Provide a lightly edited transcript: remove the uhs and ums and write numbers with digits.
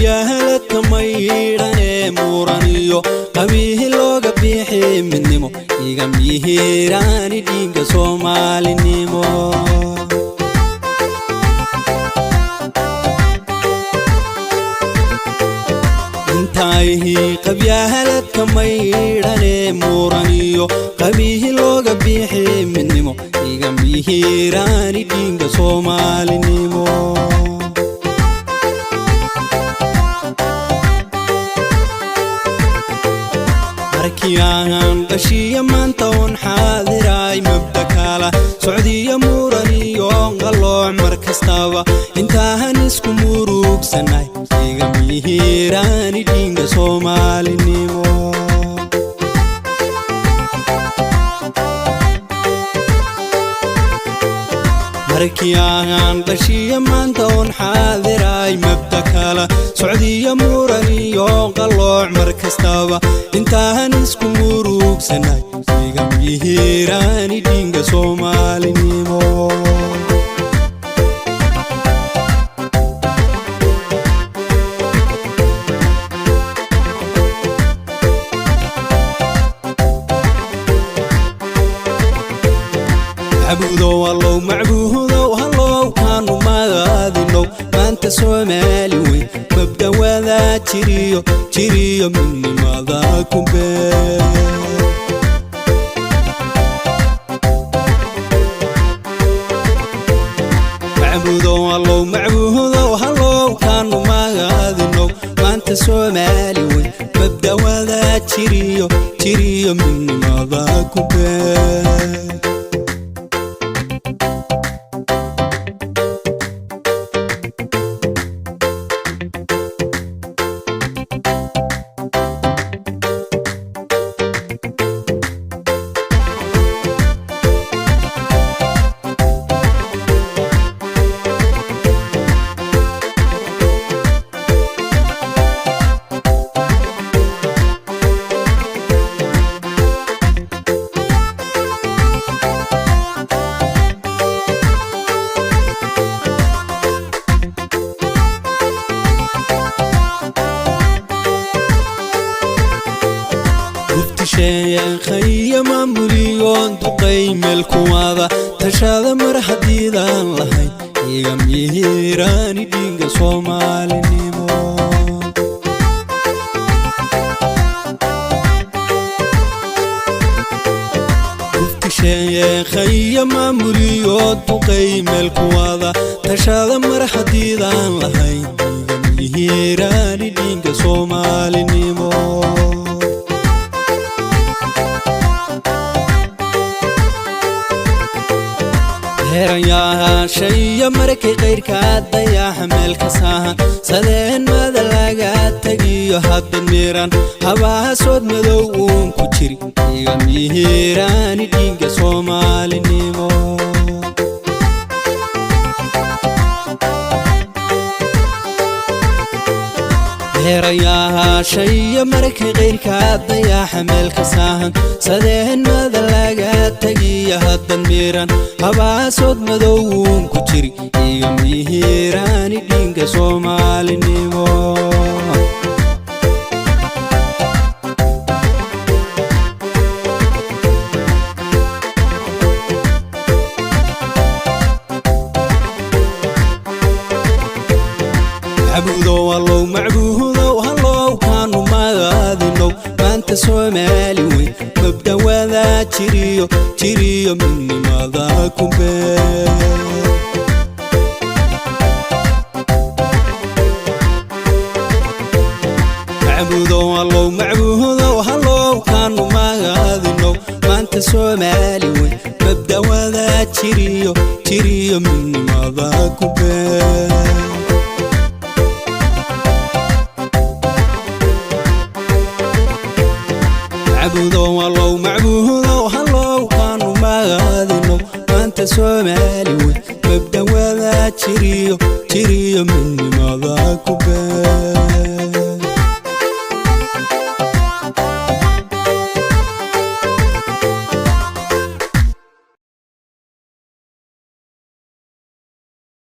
Qabyaaladka maydhane muuraniyo qabiihi looga bixi midnimo iga mihiiraani dhiigga Soomaalinimo. Intayhi qabyaaladka maydhane muuraniyo qabiihi looga bixi midnimo iga mihiiraani dhiigga Soomaalinimo. Markii aan dhashiya maanta oon xaadiraay mabda kala socdiya muuraniyo qalooc mar kastaba intaan isku murugsanay iga mihiiraani dhiigga Soomaalinimo. Markii aan dhashiya maanta oon xaadiraay mabda kala socdiya muuraniyo qalooc mar kastaba intaan isku murugsanay iga mihiiraani dhiigga Soomaalinimo. Macbuudow allow, macbuudow hallow, kaanu magaadinow maanta Soomaali weyn mabda wadaa jiriyo jiriyo midnimada kumbee. Macbuudow allow, macbuudow hallow, kaanu magaadinow maanta Soomaali weyn mabda wadaa jiriyo jiriyo midnimada kumbee. Mufti sheekhaya maamuliyoon duqay meel kuwada tashada mar haddiidaan lahayn iga mihiiraani dhiigga Soomaalinimo. Mufti sheekhaya maamuliyo duqay meel kuwada tashada mar haddiidaan lahayn iga mihiiraani dhiigga Soomaalinimo. Heeranyaashaya markay qayrka dayaxa meel ka saahan sadeen mada laga tegiyo hadda miran habaasood madow uun ku jiri iga mihiiraani dhiigga Soomaalinimo. Heerayaashaya markay qayrka dayaxa meel ka saahan sadeen mada laga tegiyo hadda miran habaasood madow uun ku jiri iga mihiiraani dhiigga Soomaalinimo. Macbuudow allow, macbuudow hallow, kaanu magaadinow maanta Soomaali weyn mabda wadaa jiriyo jiriyo midnimada kumbee. Macbuudow allow, macbuudow hallow, kaanu magaadinow maanta Soomaali weyn mabda wadaa jiriyo jiriyo midnimada kumbee. Macbuudow allow, macbuudow hallow, kaanu magaadinow maanta Soomaali weyn mabda wadaa jiriyo jiriyo midnimada kumbee.